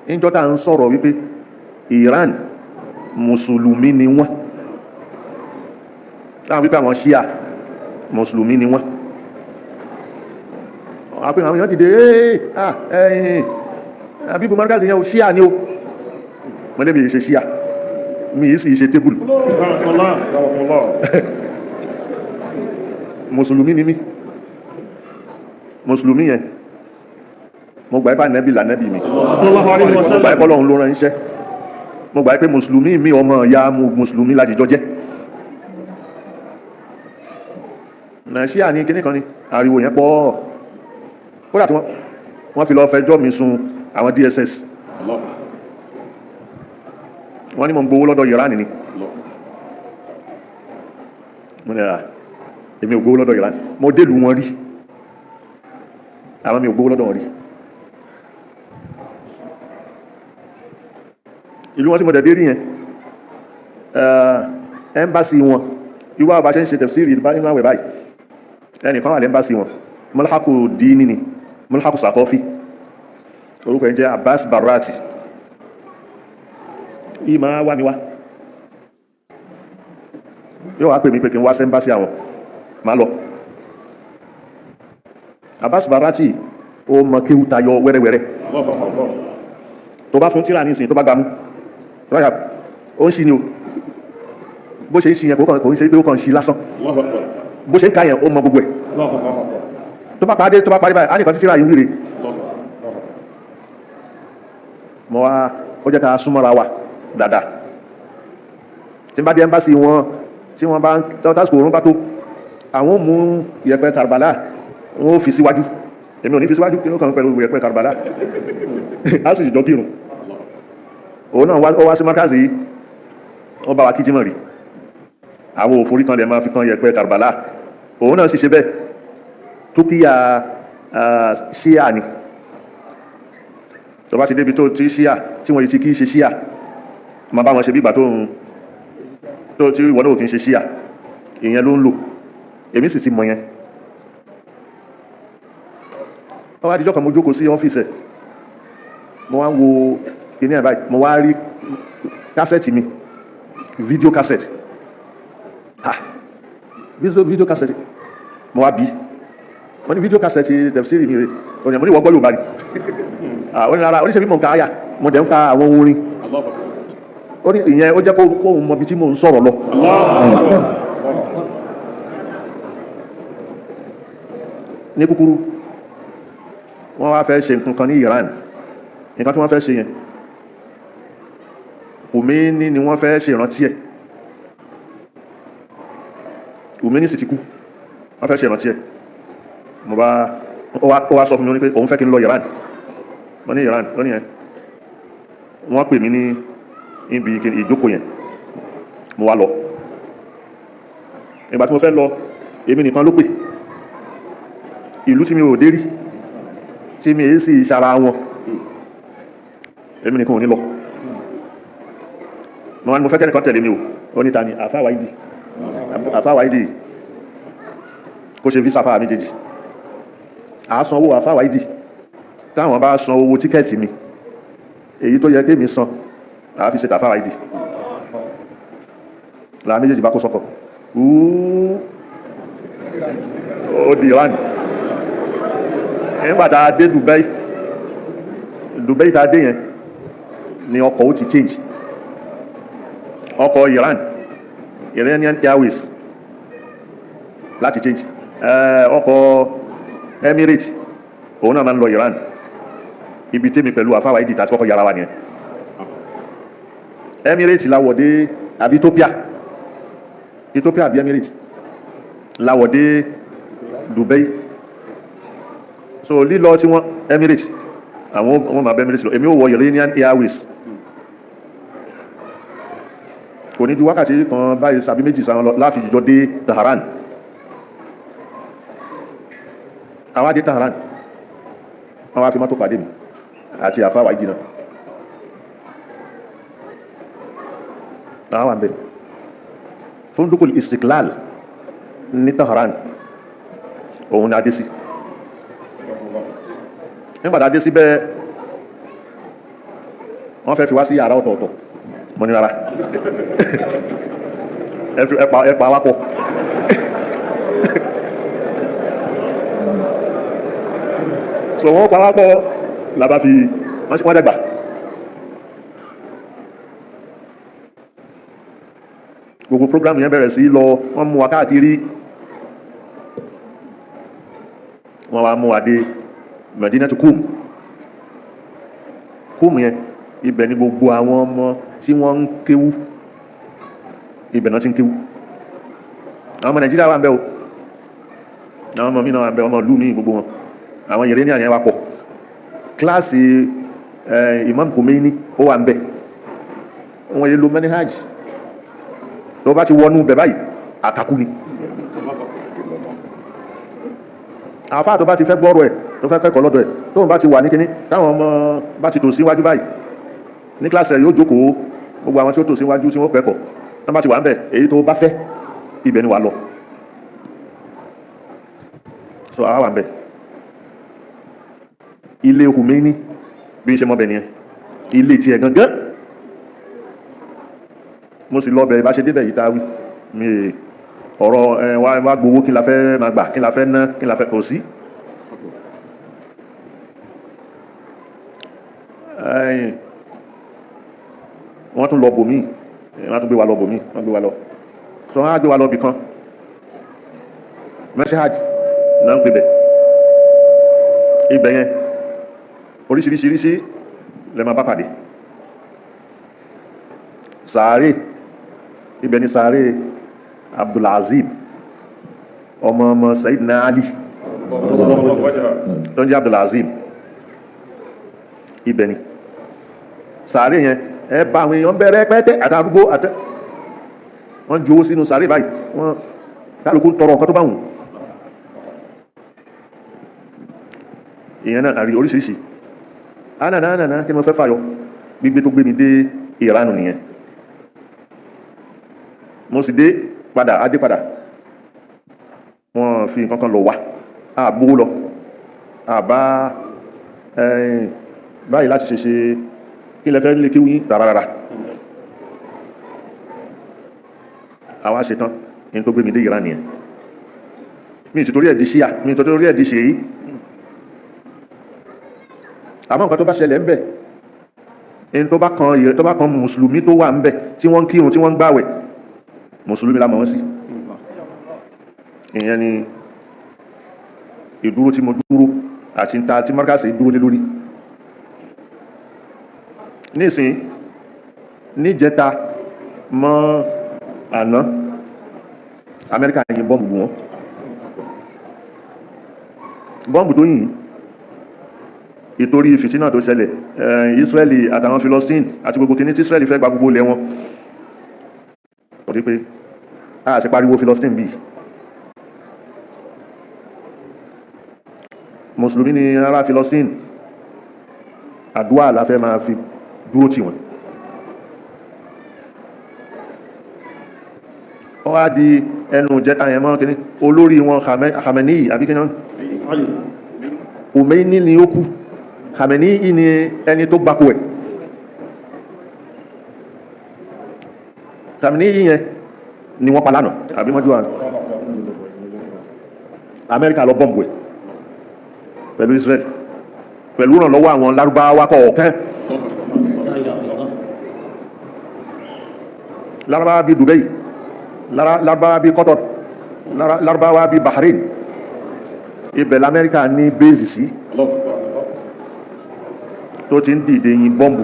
Níjọ́ tá à ń sọ̀rọ̀ wípé Iran mùsùlùmí ni wọ́n, táwọn wípé àwọn Ṣíà mùsùlùmí ni wọ́n, àpé àwọn èèyàn dìde, ẹ̀yìn àbíbù markazi yẹn o, Ṣíà ni o. Wọ́n lé mi ṣe Ṣíà, mi yìí sì ṣe tébùlù. Mùsùlùmí ni mí. Mùsùlùmí yẹn, mo gbà ipá nẹ́bì lànẹ́bì mi, mo gbà ipá Ọlọ́run ló rán iṣẹ́, mo gbà pé mùsùlùmí mi ọmọ ìyá mùsùlùmí lájíjọ jẹ́. Ṣíà ní kíní kan ní ariwo yẹn pọ̀, kódà tí wọ́n fi lọ fẹjọ́ mi sun àwọn DSS. Wọ́n ní mo ń gbowó lọ́dọ̀ Iran ni. Mo ní à, èmi ò gbowó lọ́dọ̀ Iran. Mo délùú wọn rí, àwọn mi ò gbowó lọ́dọ̀ wọn rí. Ìlú wọn tí mo dẹ̀ dé rí yẹn, ẹ́mbásí wọn, irú àwọn bá ṣe ń ṣe tẹ̀fsíìrì nínú àwẹ̀ báyìí, ẹnìkan wà lẹ́mbásí wọn, mọ́láhàkù dínì ni, mọ́láhàkù sàkọ́fí, orúkọ ẹ̀ jẹ́ Abbas Barati. Yìí máa wá mi wá, yóò wá pè mí pé kí n wá sẹ́mbásí àwọn, máa lọ. Abbas Barati, ó mọ kéwú tayọ wẹ́rẹ́wẹ́rẹ́. Tó bá fún tíra nísìn, tó bá gbámú, ó ń ṣí ni o. Bó ṣe ń ṣí yẹn, kò ń ṣe pé ó kàn ṣí lásán. Bó ṣe ń ká yẹn, ó mọ gbogbo ẹ̀. Tó bá parí, tó bá parí báyìí, á nìkan tí tíra yìí wíre. Mo wá, ó jẹ́ ká súnmọ́ra wa dáadáa. Tí n bá dé ẹ́mbásí wọn, tí wọ́n bá ń tásìkò òórùn bá tó, àwọn mú yẹ̀pẹ̀ Karbala, wọ́n ó fi síwájú. Èmi ò ní fi síwájú. Kí ló kàn pẹ̀lú yẹ̀pẹ̀ Karbala? Á sì jọ kírun. Òun náà ó wá sí markazi yìí, wọ́n bá wa kí jímọ̀ rí. Àwọn òforí kan lè máa fi kan yẹ̀pẹ̀ Karbala, òun náà sì ṣe bẹ́ẹ̀. Túkìyà ṣíà ni. Tó bá ti débi tó ti ṣíà tí wọ́n yìí ti kí ṣe ṣíà, ma bá wọn ṣe bí ìgbà tó ń tó tí ìwọ náà kì í ṣe ṣíà. Ìyẹn ló ń lò, èmi sì ti mọ̀ yẹn. Ó wá dijọ́ kan, mo jókòó sí ọ́fíìsì ẹ̀, mo wá ń wo kíní ẹ̀ báyìí, mo wá rí kásẹ̀tì mi, fídíò kásẹ̀tì. Ah, fídíò kásẹ̀tì! Mo wá bí wọ́n ní fídíò kásẹ̀tì tẹ̀fsírì mi rè. Òní mo ní, ìwọ gbọ́ Yorùbá ni? Ó ní rárá. Oníṣẹ́ bí mo ń ka àyà, mo dẹ̀ ń ka àwọn orin. Ó ní ìyẹn ó jẹ́ kó òun mọ ibi tí mò ń sọ̀rọ̀ lọ. Ní kúkúrú, wọ́n wá fẹ́ ṣe nǹkan kan ní Iran. Nǹkan tí wọ́n fẹ́ ṣe yẹn, Khomeini ni wọ́n fẹ́ ṣe ìrántí ẹ̀. Khomeini sì ti kú, wọ́n fẹ́ ṣe ìrántí ẹ̀. Mo bá ó wá sọ fún mi pé òun fẹ́ kí n lọ Iran. Mo ní Iran? Ó ní yẹn. Wọ́n pè mí ní ibi ìjókòó yẹn, mo wá lọ. Ìgbà tí mo fẹ́ lọ, èmi nìkan ló pè. Ìlú tí mi ò dé rí, tí mi èé sì ṣara wọn, èmi nìkan ò ní lọ. Mo wá ní mo fẹ́ kẹ́nìkan tẹ̀lé mi o. Ó ní ta ni? Àfáà Wáídì, àfáà Wáídì kó ṣe visa fáà méjèèjì, à san owó àfáà Wáídì. Táwọn bá san owó tíkẹ́ẹ̀tì mi, èyí tó yẹ kémi san, àá fi ṣe tàfáà Wáídì. Làwọn méjèèjì bá kó sọ́kọ̀, ó di Iran. Nígbà tá a dé Dubai, Dubai tá a dé yẹn ni ọkọ̀ ó ti change. Ọkọ̀ Iran, Iranian Airways láti change. Ọkọ̀ Emirates, òun náà máa ń lọ Iran. Ibi tèmi pẹ̀lú àfáwà ìdí tàbí kọ́kọ́ yára wa nìyẹn. Emirates láwọ̀ dé, àbí Ethiopia, Ethiopia àbí Emirates láwọ̀ dé Dubai. So lílọ tí wọ́n Emirates, àwọn wọ́n máa bẹ Emirates lọ, èmi ò wọ Iranian Airways. Kò ní ju wákàtí kan báyìí sàbí méjì sáwọn lọ láfi jọ dé Tehran. Àwọn adé Tehran, wọ́n wá fi mọ́tò pàdé mi àti àfáwà ìjìnà. Àwọn àbẹ̀ Fundukul Istiklal ní Tehran, òun ni adé sí. Nígbàtà adé sí bẹ́ẹ̀, Wọ́n fẹ́ fi wá sí yàrá ọ̀tọ̀ọ̀tọ̀. Mo ní rárá, ẹ pa wá pọ̀. So wọ́n pa wá pọ̀ làbá fi wọ́n dàgbà. Gbogbo program yẹn bẹ̀rẹ̀ sí lọ, wọ́n mú wa káàkiri, wọ́n wá mú wa dé Medina to Qum. Qum yẹn, ibẹ̀ ni gbogbo àwọn ọmọ tí wọ́n ń kéwú, ibẹ̀ náà ti ń kéwú. Àwọn ọmọ Nàìjíríà wà ń bẹ̀ o, àwọn ọmọ mi náà wà ń bẹ̀, ọmọ ìlú mi, gbogbo wọn. Àwọn Iranian yẹn wà pọ̀. Kíláàsì Imam Khomeini ó wà ń bẹ̀. Wọ́n yẹ lo manhaj tó bá ti wọnú bẹ̀ báyìí, àkàkú ni. Àfáà tó bá ti fẹ́ gbọ́rọ̀ ẹ̀, tó fẹ́ kẹ́kọ̀ọ́ lọ́dọ̀ ẹ̀, tóun bá ti wà ní kíní, táwọn ọmọ bá ti tò síwájú báyìí ní kíláàsì rẹ̀, yóò jókòó. Gbogbo àwọn tí ó tò síwájú tí wọ́n kẹ́kọ̀ọ́ tó bá ti wà ń bẹ̀, èyí tó bá fẹ́, ibẹ̀ ni wà lọ. So àwa wà ń bẹ̀, ilé Khomeini bí n ṣe mọ́ bẹ̀ nìyẹn, ilé tiẹ̀ gangan. Mo sì lọ bẹ̀. Bá ṣe débẹ̀ yìí, tá a wí mi ọ̀rọ̀ ẹ wá wá gbowó, kí la fẹ́ máa gbà, kí la fẹ́ ná, kí la fẹ́, kò sí. Ẹ̀yìn wọ́n tún lọ bòmí, wọ́n tún gbé wa lọ bòmí, wọ́n gbé wa lọ. So wọ́n á gbé wa lọ bì kan, Mashhad náà ń pè bẹ̀. Ibẹ̀ yẹn, oríṣiríṣiríṣi lè máa bá pàdé. Sàárè ibẹ̀ ni sàárè Abdulazim, ọmọ ọmọ Sayyidina Ali tó ń jẹ́ Abdulazim. Ibẹ̀ ni sàárè yẹn. Ẹ bá àwọn èèyàn bẹ̀rẹ̀ pẹ́tẹ́ àtàrúgbó àtẹ́, wọ́n ju owó sínú sàárè báyìí, wọ́n kálukú ń tọrọ nǹkan tó bá wù. Ìyẹn náà àrí oríṣiríṣi ánànà. Kí ni mo fẹ́ fàyọ? Gbígbé tó gbé mi dé ìranù nìyẹn. Mo sì dé padà, adé padà, wọ́n fi nǹkan kan lọ wá, àgbówó lọ àbá ẹ̀yìn báyìí láti ṣe ṣe kí lẹ fẹ́ lè kí wí rárá. Àwa ṣetán ní tó gbé mi dé ìran nìyẹn. Mi ti torí ẹ̀ di ṣíà, mi ti torí ẹ̀ di ṣèyí. Àmọ́ nǹkan tó bá ṣẹlẹ̀ ń bẹ̀, ẹni tó bá kan ìrẹ́, tó bá kan mùsùlùmí tó wà ń bẹ̀, tí wọ́n ń kírun, tí wọ́n ń gbàwẹ̀, mùsùlùmí la mọ̀ wọ́n sí. Ìyẹn ni ìdúró tí mo dúró àti ta tí mọ́rkàsì dúró lé lórí nísìn. Níjẹta mọ́ àná, Amẹ́ríkà yìn bọ́ǹbù lù wọ́n. Bọ́ǹbù tó yìn, ìtorí fìtínà tó ṣẹlẹ̀ Israeli àtàwọn Philistine àti gbogbo kìíní tí Israeli fẹ́ gba gbogbo ilẹ̀ wọn. Ó di pé a sì pariwo Philistine bí mùsùlùmí ni ará Philistine, àdúà la fẹ́ máa fi dúró tì wọ́n. Ó wá di ẹnu jẹta yẹn mọ́ kíní olórí wọn Khamenei àbí kíní Khomeini ni ó kú. Khamenei ni ẹni tó gbapò ẹ̀. Khamenei yẹn ni wọ́n pa lánàá àbí mọ́jú àná. Amẹ́ríkà lọ bọ́m̀bù ẹ̀ pẹ̀lú Israel, pẹ̀lú ìrànlọ́wọ́ àwọn lárúbáwá kọ̀ọ̀kan, lárúbáwá bíi Dubai, lárúbáwá bíi Qatar, lárúbáwá bíi Bahrain. Ibẹ̀ lamẹ́ríkà ní bẹ́ẹ̀sì sí tó ti ń dìde yin bọ́m̀bù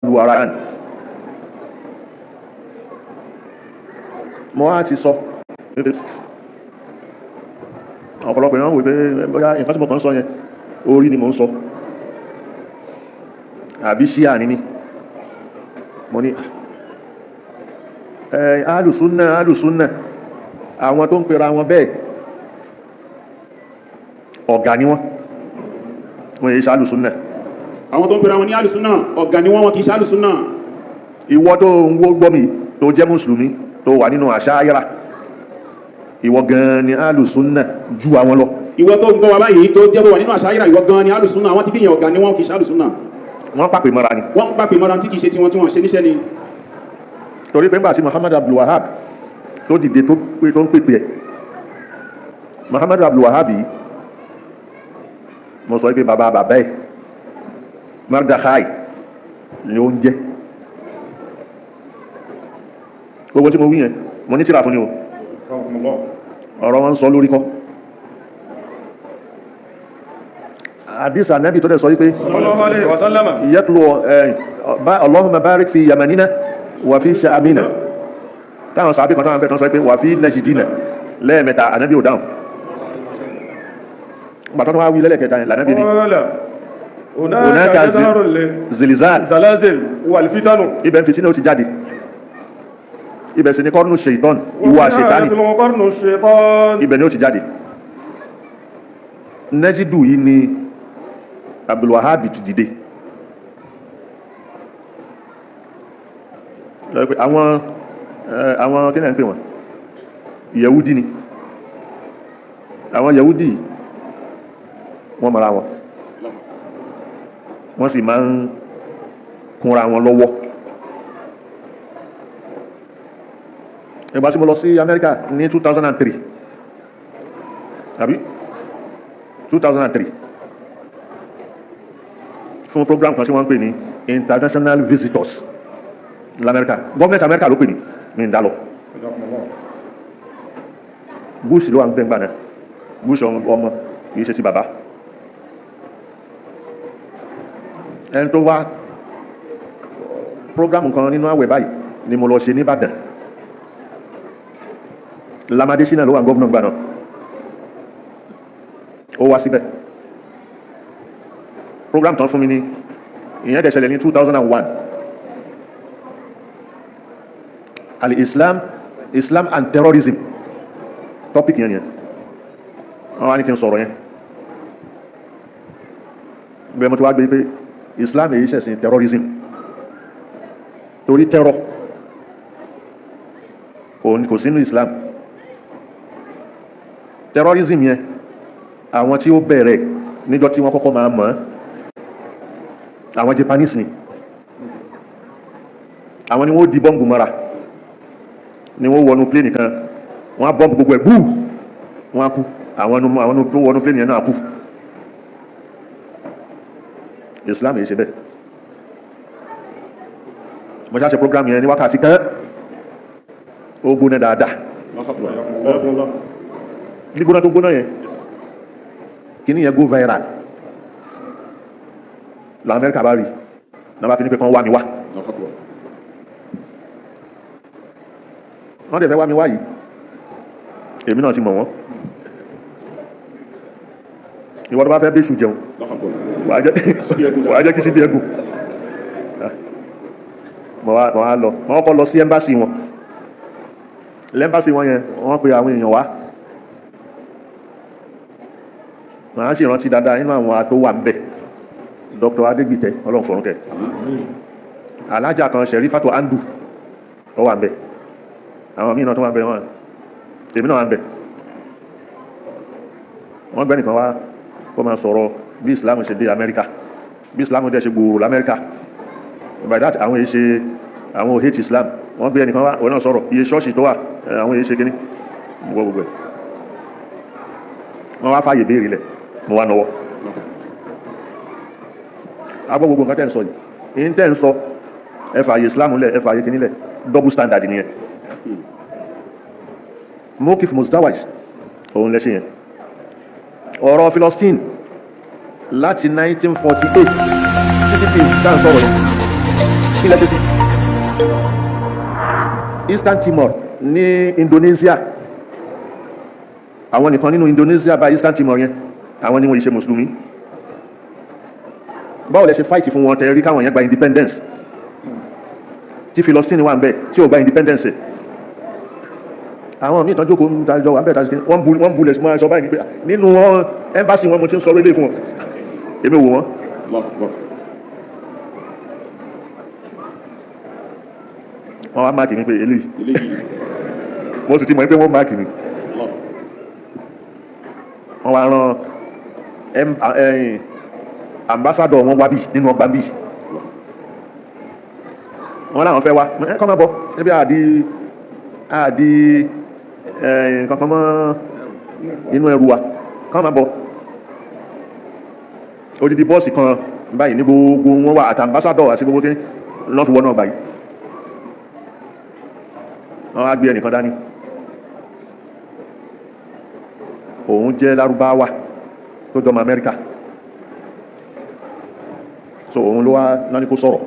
lu ara rẹ̀. Mo á ti sọ ọ̀pọ̀lọpọ̀ ìran wò pé bóyá nǹkan tí mo kàn ń sọ yẹn, orí ni mo ń sọ àbí ṣíà ní mí. Mo ní alùsúnnà, alùsúnnà, àwọn tó ń pera wọn bẹ́ẹ̀, ọ̀gá ni wọ́n, wọ́n yìí ṣe alùsúnnà. Àwọn tó ń pera wọn ní alùsúnnà, ọ̀gá ni wọ́n, wọn kì í ṣe alùsúnnà. Ìwọ tó ń wó gbọ́ mi, tó jẹ́ mùsùlùmí, tó wà nínú àṣà ayára, ìwọ gan ni alùsúnnà ju àwọn lọ. Ìwọ tó ń gbọ́ wa báyìí, tó jẹ́ bó wà nínú àṣà ayára, ìwọ gan ni alùsúnnà. Àwọn tí bí yẹn, ọ̀gá ni wọ́n, kì í ṣe alùsúnnà. Wọ́n pàpè mọ́ra ni. Wọ́n ń pàpè mọ́ra tí kìí ṣe tiwọn tí wọ́n ṣe níṣẹ́ ni. Torí pé ńgbà tí Muhammad Abdul Wahab tó dìde, tó pé tó ń pèpè ẹ̀, Muhammad Abdul Wahab yìí, mo sọ pé bàbá bàbá ẹ̀ Mardachai ni ó ń jẹ́. Gbogbo tí mo wí yẹn, mo ní tírà fún ni o. Ọ̀rọ̀ wọn ń sọ lórí kọ́ àdìsá nẹ́bì tó dẹ̀ sọ wípé Sallallahu alaihi wa sallama. Yẹtulu ẹ Allahumma barik fi yamanina wà fi ṣàmìnà, táwọn sàbí kan táwọn bẹ́ẹ̀ tán sọ pé wà fi najidina lẹ́ẹ̀mẹ́ta, ànábì ò dáhùn. Gbàtọ́ tó wá wí lẹ́lẹ́kẹta yẹn lànábì ni Qala hunaka hunaka yazharu zilzal zalazil wal fitanu. Ibẹ̀ fìtínà ó ti jáde, ibẹ̀ sì ni kọ́rùnù ṣèitán, ìwọ àṣetánì. Qarnu shaytan. Ibẹ̀ ni ó ti jáde. Nẹ́jídù yìí ni Abdulwahab ti dìde. Lọ pé àwọn kí náà ń pè wọ́n, Yẹ̀wúdí ni. Àwọn Yẹ̀wúdí wọ́n mara wọn, wọ́n sì máa ń kúnra wọn lọ́wọ́. Ìgbà tí mo lọ sí Amẹ́ríkà ní 2003 àbí 2003 fún program kan tí wọ́n ń pè ní International Visitors lamẹ́ríkà, gọ́ọ̀mẹ̀ntì Amẹ́ríkà ló pè ní ní ìdálọ́. Bush ló wà ń gbẹ̀ngbà náà, Bush ọmọ, kìí ṣe ti bàbá. Ẹni tó wá program kan nínú àwẹ̀ báyìí ni mo lọ ṣe ní Ìbàdàn. Lamade Shina ló wà gọ́ọ̀nà gbà náà, ó wá síbẹ̀. Program tán fún mi ní ìyẹn dẹ̀ ṣẹlẹ̀ ní 2001, al-Islam, Islam and terrorism, topic yẹn yẹn wọ́n wá ní kí n sọ̀rọ̀ yẹn. Bẹ́ẹ̀ mo ti wá gbé pé Islam èyí ṣẹ̀sìn terrorism, torí terror kò sínú Islam. Terrorism yẹn, àwọn tí ó bẹ̀rẹ̀ níjọ́ tí wọ́n kọ́kọ́ máa mọ̀, àwọn Japanese ni. Àwọn ni wọ́n di bọ́ǹbù mọ́ra, ni wọ́n wọnú plane kan, wọ́n á bọ́ǹbù gbogbo ẹ̀ gbúù, wọ́n á kú. Àwọn tó wọnú plane yẹn náà kú. Islam yìí ṣe bẹ́ẹ̀. Mo ṣáà ṣe program yẹn ní wákàtí kan, ó gbóná dáadáa. Gbígbóná tó gbóná yẹn, kíní yẹn go viral la. Amẹ́ríkà bá rí náà, bá fi ní pé kán wá mi wá. Wọ́n dẹ̀ fẹ́ wá mi wá yìí, èmi náà ti mọ̀ wọ́n. Ìwọ́n tó bá fẹ́ bẹ́ṣù jẹun, wàá jẹ́ kí síbi ẹgùn. Mo wá lọ, mo kọ́ lọ sí embassy wọn. L'embassy wọn yẹn, wọ́n pe àwọn èèyàn wá. Màá sì rántí dáadáa nínú àwọn tó wà ń bẹ̀, Dr. Adegbite, Ọlọ́run fọ̀rúnkẹ́, alájà kan, Sẹ̀rífàtò Andu, ó wà ń bẹ̀. Àwọn míì náà tó wà ń bẹ̀ wọn, èmi náà wà ń bẹ̀. Wọ́n gbẹ́ nìkan wá kó máa sọ̀rọ̀ bí Islam ṣe dé Amẹ́ríkà, bí Islam dẹ̀ ṣe gbòòrò l'Amẹ́ríkà. By that, àwọn èyí ṣe, àwọn ò hate Islam. Wọ́n gbé ẹnìkan wá, òun náà sọ̀rọ̀ iye ṣọ́ọ̀ṣì tó wà, àwọn èyí ṣe kíní gbogbo ẹ̀. Wọ́n wá fàyè béèrè lẹ̀, mo wá nọwọ́ agbọ́ gbogbo nǹkan tẹ́ ń sọ yìí. Ní tẹ́ ń sọ, ẹ fàyè Islam lẹ̀, ẹ fàyè kíní lẹ̀, double standard nìyẹn. Mokif muzdawaj òun lẹ́ṣẹ̀ yẹn. Ọ̀rọ̀ Philistine láti 1948 títí di tá à ń sọ̀rọ̀ yìí, kí lẹ ṣe sí Eastern Timor ní Indonesia? Àwọn nìkan nínú Indonesia bá Eastern Timor yẹn, àwọn ni wọ́n ṣe mùsùlùmí. Báwo lẹ ṣe fight fún wọn tẹ rí káwọn yẹn gba independence, tí Philistine wà ń bẹ tí ò gba independence? Àwọn míì tán jókòó ń dájọ́ wà ń bẹ̀ tàbí wọ́n bulẹ̀ sí máa sọ báyìí pé nínú wọn, embassy wọn, mo ti ń sọ lélẹ̀ fún wọn, èmi wò wọ́n. Wọ́n wá mark mi pé eléyìí, mo sì ti mọ̀ pé wọ́n mark mi. Wọ́n wá rán ambassador wọn wá bí nínú ọgbà bí. Wọ́n láwọn fẹ́ wá, ẹ kọ́ máa bọ̀ níbi àdí àdí nǹkan kan mọ́ inú ẹrù wa, kọ́ máa bọ̀. Odidi bọ́ọ̀sì kan báyìí ní gbogbo wọn wà, àti ambassador àti gbogbo tí lọ́ fi wọ́n náà báyìí. Wọ́n á gbé ẹnìkan dání, òun jẹ́ Lárúbáwá tó jọmọ Amẹ́ríkà. So òun ló wá náà ní kó sọ̀rọ̀.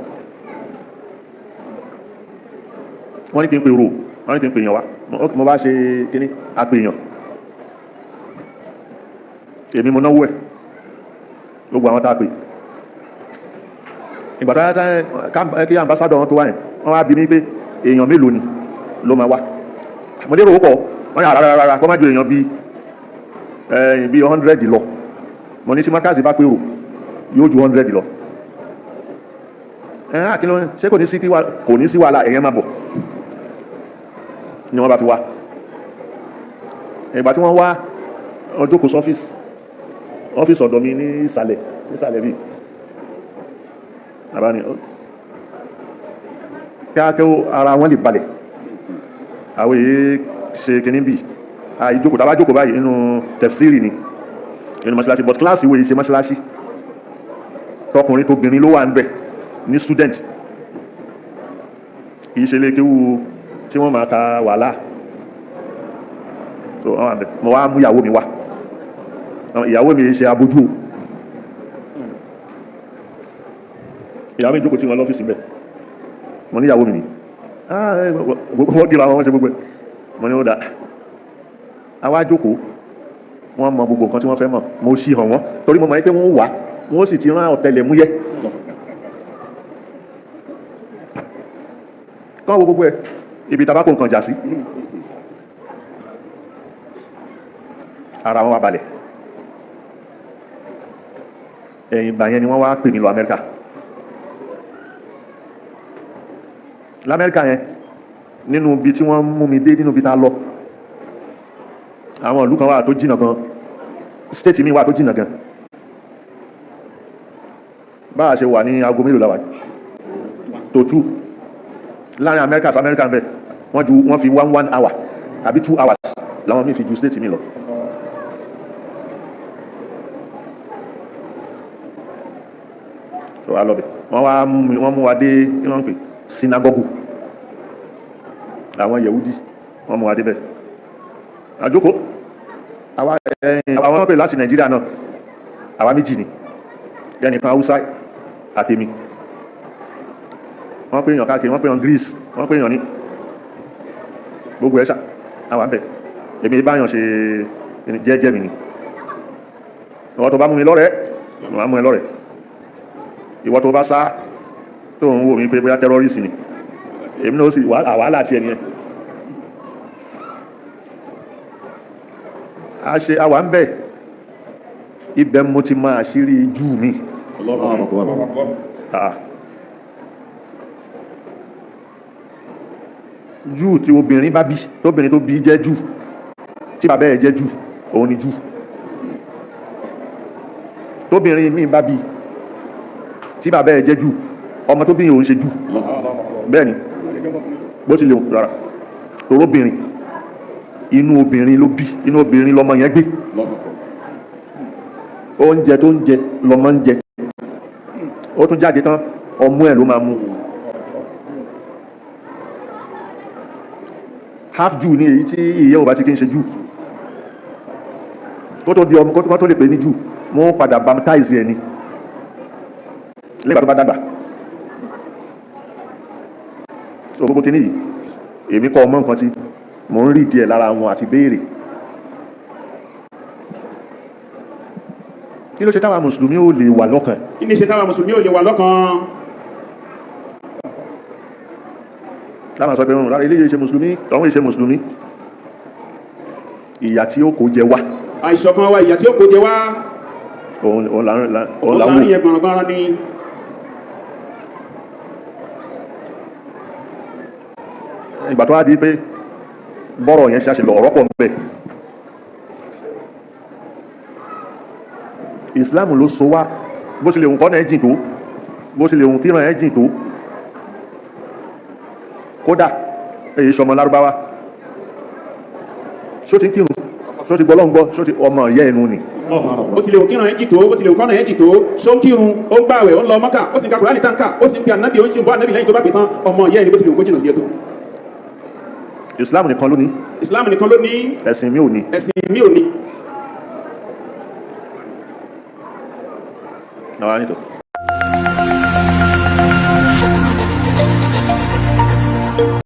Wọ́n ní kí n pè rò, wọ́n ní kí n pè èèyàn wá. Mo bá ṣe kíní àpè èèyàn, èmi mo náwó ẹ̀, gbogbo àwọn tá a pè. Ìgbà tó yá kí ambassador wọn tó wá yẹn, wọ́n wá bi mí pé èèyàn mélòó ni ló máa wá. Mo lérò ó pọ̀. Wọ́n ní rárá rárá, kó má ju èèyàn bíi ẹ̀yìn bíi 100 lọ. Mo ní tí Markaz bá pèrò, yóò ju 100 lọ. Ẹ̀hán àkínlọ́ ṣé kò ní sí, kò ní sí wàhálà, ẹ̀yẹn máa bọ̀ ni wọ́n bá fi wá. Ìgbà tí wọ́n wá, wọ́n jókòó sí ọ́fíìsì ọ̀dọ̀ mi ní ìsàlẹ̀, nísàlẹ̀ bíi àbá ni kíákẹ́ ara wọn lè balẹ̀. Àwọn èyí ṣe kìíní bì àìjókòó, tàbá jókòó báyìí nínú tẹ̀fsírì ni nínú mọ́ṣáláṣí, but kíláàsì wo yìí ṣe mọ́ṣáláṣí, tọkùnrin tóbìnrin ló wà ń bẹ̀ ní student, kìí ṣe lékéwú tí wọ́n máa ka wàhálà. So wọ́n wà ń bẹ̀. Mo wá mú ìyàwó mi wá. Ìyàwó mi ṣe abojú o. Ìyàwó mi jókòó tí wọ́n lọ́fíìsì bẹ̀. Mo ní ìyàwó mi ni wọ́n dìra wọn ṣe gbogbo ẹ̀. Mo ní ó dà, àwa jókòó, wọ́n mọ gbogbo nǹkan tí wọ́n fẹ́ mọ̀. Mo sì hàn wọ́n torí mo mọ̀ pé wọ́n wà, wọ́n sì ti rán ọ̀tẹlẹ̀múyẹ́ kọ́ wo gbogbo ẹ̀ ibi tabako nǹkan jà sí. Ara wọn wá balẹ̀. Ẹ̀yìn ìgbà yẹn ni wọ́n wá pè mí lọ Amẹ́ríkà. Lamẹ́ríkà yẹn, nínú ibi tí wọ́n mú mi dé, nínú ibi tá a lọ, àwọn ìlú kan wà tó jìnà gan, state mi wà tó jìnà gan. Bá a ṣe wà ní aago mélòó la wà tó tú láàrin Amẹ́ríkà sí Amẹ́ríkà ń bẹ̀, wọ́n ju wọ́n fi one hour àbí 2 hours làwọn míì fi ju state mi lọ. So a lọ bẹ̀, wọ́n wá mú mi, wọ́n mú wa dé kí wọ́n ń pè sinagogu àwọn Yehudi. Wọ́n mú wa dé bẹ̀, àjókòó àwa ẹ̀yìn àwọn wọ́n pè láti Nàìjíríà náà, àwa méjì ni, ẹnìkan Haúsá àtèmi. Wọ́n pè èèyàn káàkiri, wọ́n pè èèyàn Greece, wọ́n pè èèyàn ní gbogbo ẹ̀ṣà àwa bẹ̀. Èmi báyàn ṣe jẹ́jẹ́ mi ni. Ìwọ tó bá mú mi lọ́rẹ̀ẹ́, mo máa mú ẹ lọ́rẹ̀ẹ́. Ìwọ tó bá sá tó ń wò mí pé bóyá terrorist ni èmi náà, ó sì wàhálà àti ẹni ẹ a ṣe àwa ń bẹ̀. Ibẹ̀ mo ti máa àṣírí jù mí. Ah. Júù tí obìnrin bá bí, tóbìnrin tó bí jẹ́ Júù, tí bàbá ẹ̀ jẹ́ Júù, òun ni Júù. Tóbìnrin míì bá bí, tí bàbá ẹ̀ jẹ́ Júù, ọmọ tó bí òun ṣe Júù. Bẹ́ẹ̀ ni bó ti lè rárá, toróbìnrin, inú obìnrin ló bí, inú obìnrin lọmọ yẹn gbé. Oúnjẹ tó ń jẹ lọmọ ń jẹ, ó tún jáde tán, ọmú ẹ̀ ló máa mú. Half Jew ní èyí tí ìyẹ́ ò bá ti kí ń ṣe Jew. Kó tó di ọmọ, kó tó lè pè ní Jew, wọ́n padà baptize ẹ̀ ni lẹ́gbàá tó bá dàgbà. So gbogbo kìíní yìí, èmi kọ́ ọmọ nǹkan tí mò ń rí díẹ̀ lára wọn àti béèrè kí ló ṣe táwa mùsùlùmí ò lè wà lọ́kàn. Kí ni ṣe táwa mùsùlùmí ò lè wà lọ́kàn? Láwọn sọ pé rárá, eléyìí ṣe mùsùlùmí, tọ́wọ́n ṣe mùsùlùmí. Ìyà tí ó kó jẹ wá. Àìṣọ̀kan wa, ìyà tí ó kó jẹ wá. Òun là ń òun wò. láàrin yẹn gbọ̀nràngbọ̀nràn ni. Ìgbà tó wá di pé bọ́rọ̀ yẹn ṣe lọ, ọ̀rọ̀ pọ̀ nbẹ̀. Islam ló so wá. Bó ṣe lè hùn kọ́nà ẹ̀ jìn tó, bó ṣe lè hùn kíran ẹ̀ jìn tó. Kódà èyí sọmọ lárúbáwá, ṣó ti ń kírun, ṣó ti gbọ́ lọ́n gbọ́, ṣó ti ọmọ ìyá ẹnu ni. Ó ti lè wò kírun ẹ̀jì tó, ó ti lè wò kọ́nà ẹ̀jì tó, ṣó ń kírun, ó ń gbààwẹ̀, ó ń lọ Mọ́kà, ó sì ń ka Kùránì táǹkà, ó sì ń pe ànábì, ó ń ṣe bọ́ ànábì lẹ́yìn tó bá pè tán, ọmọ ìyá ẹni, bó ti lè wò kó jìnnà sí ẹ tó. Islam nìkan ló ní. Islam nìkan ló ní. Ẹ̀sìn mi ò ní. Ẹ̀sìn mi ò ní. Náà nítò